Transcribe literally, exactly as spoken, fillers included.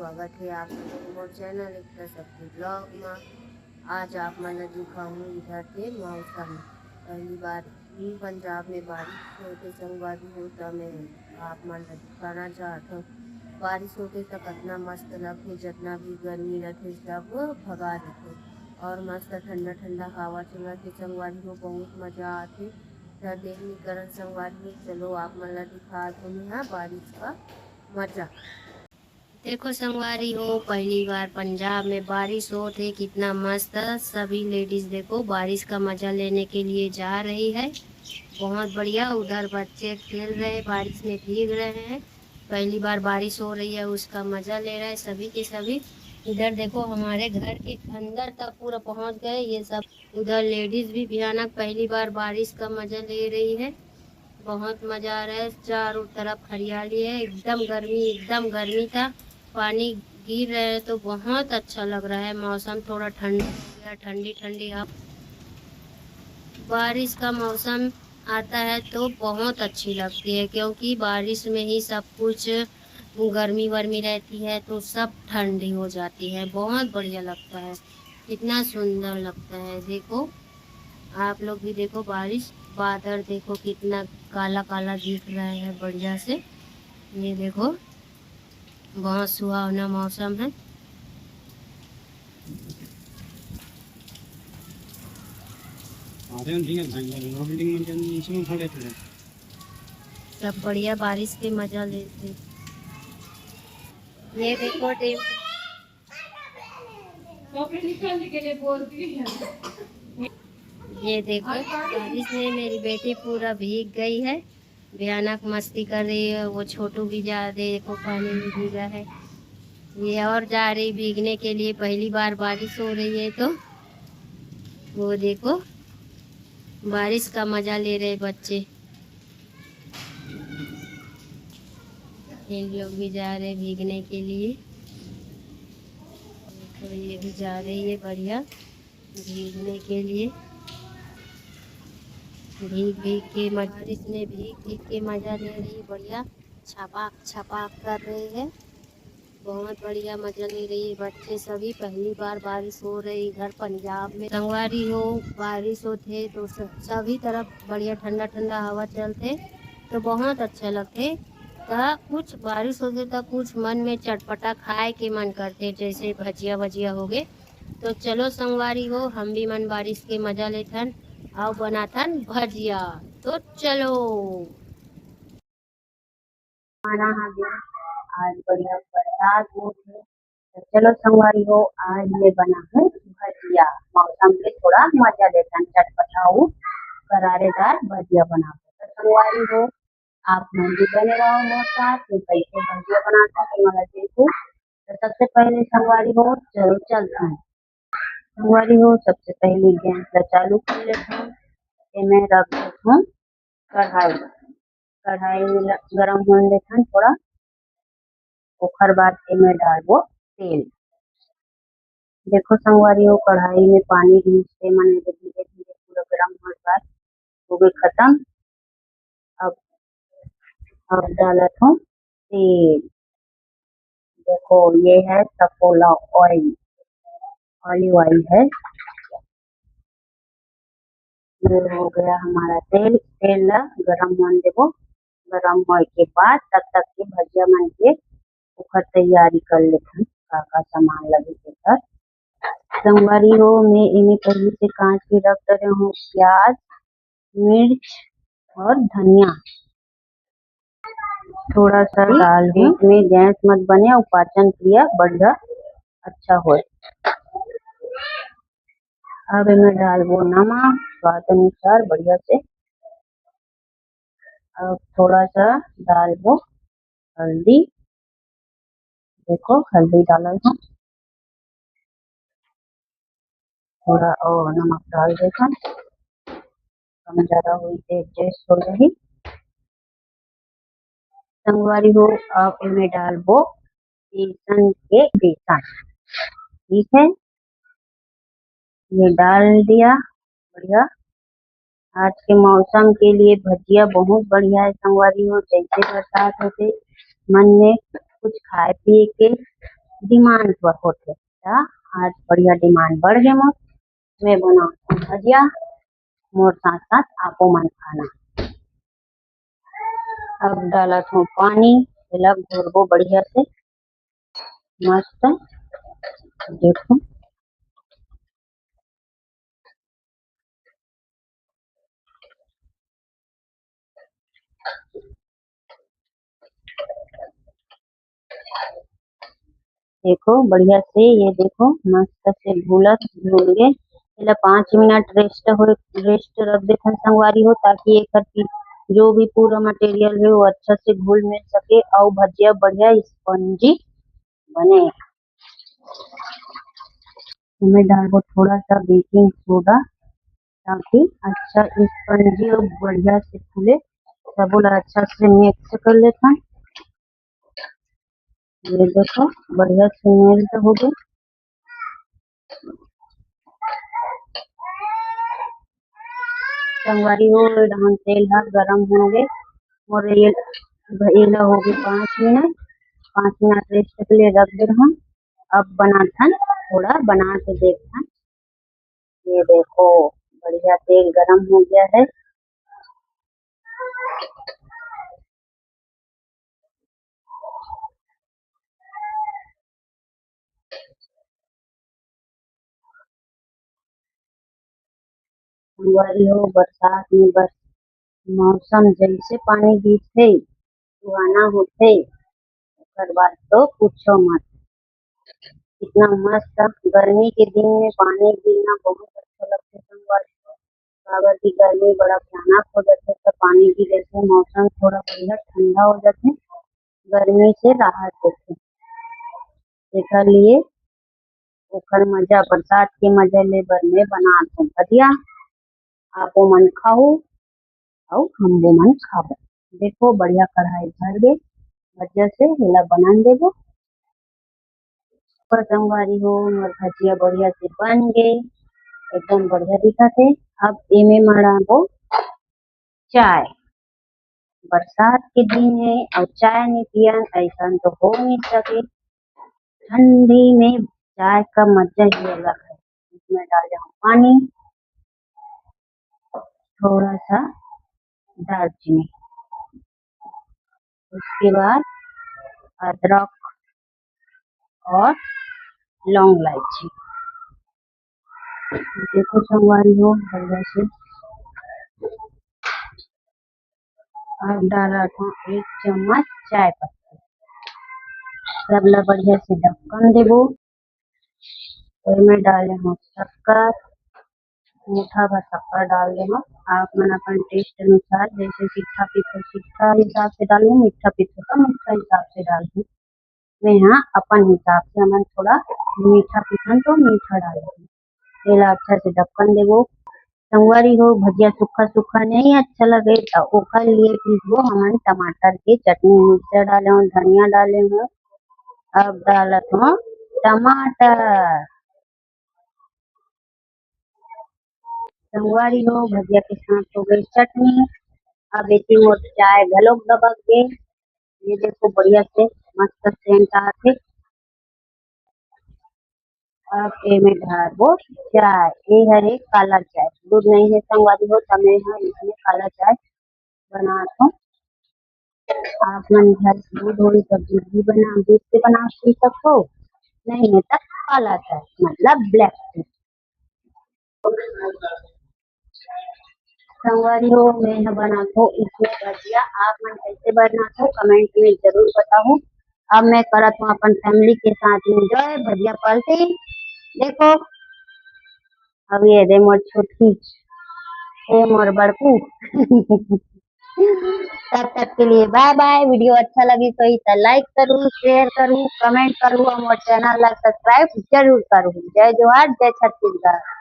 स्वागत हे आप लोगों के मोर चैनल एकता शक्ति ब्लॉग मा। आज आप मन ला दिखाहूँ इधर के मौसम। पहली बार ही पंजाब में बारिश होथे संगवारी हो, त मैं आप मन ला दिखाना चाहत हूँ। बारिश होथे त कतना मस्त लगथे, जतना भी गर्मी रथे सब भगा देथे और मस्त ठंडा ठंडा हवा चलथे संगवारी हो, बहुत मजा आथे। त देर नइ करन संगवारी हो, चलो आप मन ला दिखात हूँ मैं हा बारिश का मजा। देखो संगवारी हो, पहली बार पंजाब में बारिश होत हे, कितना मस्त। सभी लेडीज देखो बारिश का मजा लेने के लिए जा रही है। बहुत बढ़िया। उधर बच्चे खेल रहे हैं, बारिश में भीग रहे हैं। पहली बार बारिश हो रही है, उसका मजा ले रहे हैं सभी के सभी। इधर देखो हमारे घर के अंदर तक पूरा पहुंच गए ये सब। उधर लेडीज भी भयानक पहली बार बारिश का मजा ले रही है। बहुत मजा आ रहा है, चारों तरफ हरियाली है, एकदम गर्मी, एकदम गर्मी था। पानी गिर रहे हैं तो बहुत अच्छा लग रहा है, मौसम थोड़ा ठंडा हो गया, ठंडी ठंडी हवा। बारिश का मौसम आता है तो बहुत अच्छी लगती है, क्योंकि बारिश में ही सब कुछ, गर्मी वर्मी रहती है तो सब ठंडी हो जाती है, बहुत बढ़िया लगता है, इतना सुंदर लगता है। देखो आप लोग भी देखो, बारिश बादल देखो कितना काला काला दिख रहा है बढ़िया से। ये देखो बहुत सुहावना मौसम है। सब बढ़िया बारिश के मजा लेते। ये देखो टेम- ये देखो बारिश में मेरी बेटी पूरा भीग गई है, भयानक मस्ती कर रही है। वो छोटू भी जा रहे, देखो पानी में भीगा है। ये और जा रही भीगने के लिए, पहली बार बारिश हो रही है तो वो देखो बारिश का मजा ले रहे बच्चे। इन लोग भी जा रहे भीगने के लिए, तो ये भी जा रही है बढ़िया भीगने के लिए। भीग भीग के मजा, बारिश में भीग भीग के मजा ले रही, बढ़िया छपाक छपाक कर रही है। बहुत बढ़िया मजा ले रही है बच्चे सभी। पहली बार बारिश हो रही इधर पंजाब में। संगवारी हो, बारिश होथे तो स-, सभी तरफ बढ़िया ठंडा ठंडा हवा चलथे, तो बहुत अच्छा लगथे। त कुछ बारिश होथे त कुछ मन में चटपटा खाए के मन करथे, जैसे भजिया वजिया हो गए। तो चलो संगवारी हो, हम भी मन बारिश के मजा लेथन, अउ बनाथन भजिया। तो चलो। खाना आ गया, आज बढ़िया बरसात होत हे। तो चलो संगवारी हो, आज मैं बनाहूँ भजिया। मौसम के थोड़ा मजा लेथन, चटपटा अउ करारेदार भजिया बनाहूँ। तो संगवारी हो, आप मन भी बने रहो मोर साथ, मैं कैसे भजिया बनाथों तो मोला देखो। तो सबसे पहले संगवारी हो, चलो चलथन। संगवारी हो, सबसे पहले गैस ला चालू कर लेथन। एमे रख देथन कढ़ाई। कढ़ाई ला गरम होन देथन थोड़ा, ओखर बाद एमे डालबो तेल। देखो संगवारी हो, कढ़ाई में पानी भी से मन धीरे धीरे पूरा गरम होए बाद हो गए खत्म। अब, अब डालत हूँ तेल। देखो ये है सफोला ऑयल, ऑलिव ऑयल है। ये हो गया हमारा तेल। तेल ला गरम होन देबो। गरम होए के बाद तब तक के भजिया मन के ओकर तैयारी कर लेथन, का का सामान लगे तेकर। संगवारी हो, मैं एमे पहले से काट के रख डरे हूँ प्याज, मिर्च और धनिया। थोड़ा सा डाल दूँ, में गैस मत बने और पाचन क्रिया बढ़िया अच्छा होए। अब एमे डालबो नमक स्वाद अनुसार बढ़िया से। अब थोड़ा सा डालबो हल्दी। देखो हल्दी डालल हूँ, थोड़ा और नमक डाल देथन, कम ज्यादा होई तो एडजस्ट हो जाही। संगवारी हो, अब एमे डालबो बेसन के बेसन, ठीक है, ये डाल दिया। बढ़िया, आज के मौसम के लिए भजिया बहुत बढ़िया है संगवारी हो। जैसे बरसात होते मन में कुछ खाए पिए के demand पर होथे। त आज बढ़िया demand बढ़ गे मोर, मैं बनाहूँ भजिया, मोर साथ साथ आपो मन खाना। अब डालत हूँ पानी, एला घोरबो बढ़िया से, मस्त। देखो, देखो बढ़िया से, ये देखो मस्त से घुलत घुल गे। एला पाँच मिनट rest हो, rest रख देथन संगवारी हो, ताकि एकर की जो भी पूरा material है वो अच्छा से घुल मिल सके और भजिया बढ़िया spongy बने। इसमें डालबो थोड़ा सा baking soda, ताकि अच्छा spongy और बढ़िया से फूले। सबो ला अच्छा से mix कर लेथन। ये देखो बढ़िया से melt हो गे। संगवारी हो, ये डहन तेल ह गरम हो गे। मोर ये, ये ला हो गे पाँच मिनट, पाँच मिनट rest के लिए रख दे रहन। अब बनाथन, थोड़ा बना के देखथन। ये देखो बढ़िया तेल गरम हो गया है। संगवारी हो, बरसात में बस मौसम जैसे पानी गिरथे, सुहाना होथे, ओकर बाद तो पूछो मत। इतना मस्त गर्मी के दिन में पानी गिरना बहुत अच्छा लगथे संगवारी हो, काबर कि गर्मी बड़ा भयानक हो जाथे, त पानी गिरे से मौसम थोड़ा बढ़िया ठंडा हो जाथे, गर्मी से राहत देथे। एकर लिए ओकर मजा, बरसात के मजा ले बर मैं बनात हूँ भजिया। आपो मन खाहू अउ हमो मन खाबो। देखो बढ़िया कढ़ाई भर गे, भजिया से एला बनन देबो। तो संगवारी हो, मोर भजिया बढ़िया से बन गे, एकदम बढ़िया दिखत हे। अब एमे मड़ाबो चाय। बरसात के दिन हे अउ चाय नी पियन, अइसन तो हो नी सके। ठंडी में चाय का मजा ही अलग है। इसमें डाल जाऊँ पानी, थोड़ा सा दालचीनी, उसके बाद अदरक और लौंग इलायची। देखो संगवारी हो, बढ़िया से अब डालत हूँ एक चम्मच चाय पत्ती। सब ला बढ़िया से ढक्कन देबो। और मैं डाले हूँ शक्कर, मीठा भर शक्कर डाल दे हूँ। आप मन अपन taste अनुसार जैसे तीखा पीथो तीखा हिसाब से डालहूँ, मीठा पीथो तो मीठा हिसाब से डालहूँ। मैं यहाँ अपन हिसाब से, हमन थोड़ा मीठा पीथन तो मीठा डालहूँ। एला अच्छा से ढक्कन देबो। संगवारी हो, भजिया सूखा सूखा नहीं अच्छा लगे, तो ओकर लिए पीसबो हमन टमाटर के चटनी, मिर्चा डाले हूँ, धनिया डाले हूँ, अब डालत हूँ टमाटर। संगवारी हो, भजिया के साथ हो गई चटनी। अब एती मोर चाय घलोक गबक गे। ये देखो बढ़िया से मस्त सेंट आथे। अब एमे ढारबो चाय। ए हरे काला चाय, दूध नहीं है संगवारी हो, त मैं ह इसमें काला चाय बनात हूँ। आप मन घर दूध होही त दूध भी बना, दूध से बना पी सकथो, नहीं है त काला चाय मतलब black tea। संगवारी हो, मैं ह बनाथो इसमें भजिया। आप मन कैसे बनाथो, comment में जरूर बताओ। अब मैं करत हूँ अपन family के साथ enjoy भजिया पलटी। देखो, अब ये दे मोर छोटकी, ए मोर बड़कू। तब तक के लिए bye bye। Video अच्छा लगी तो इसे like करू, share करू, comment करू और मोर channel ला subscribe जरूर करू। जय जोहार, जय छत्तीसगढ़।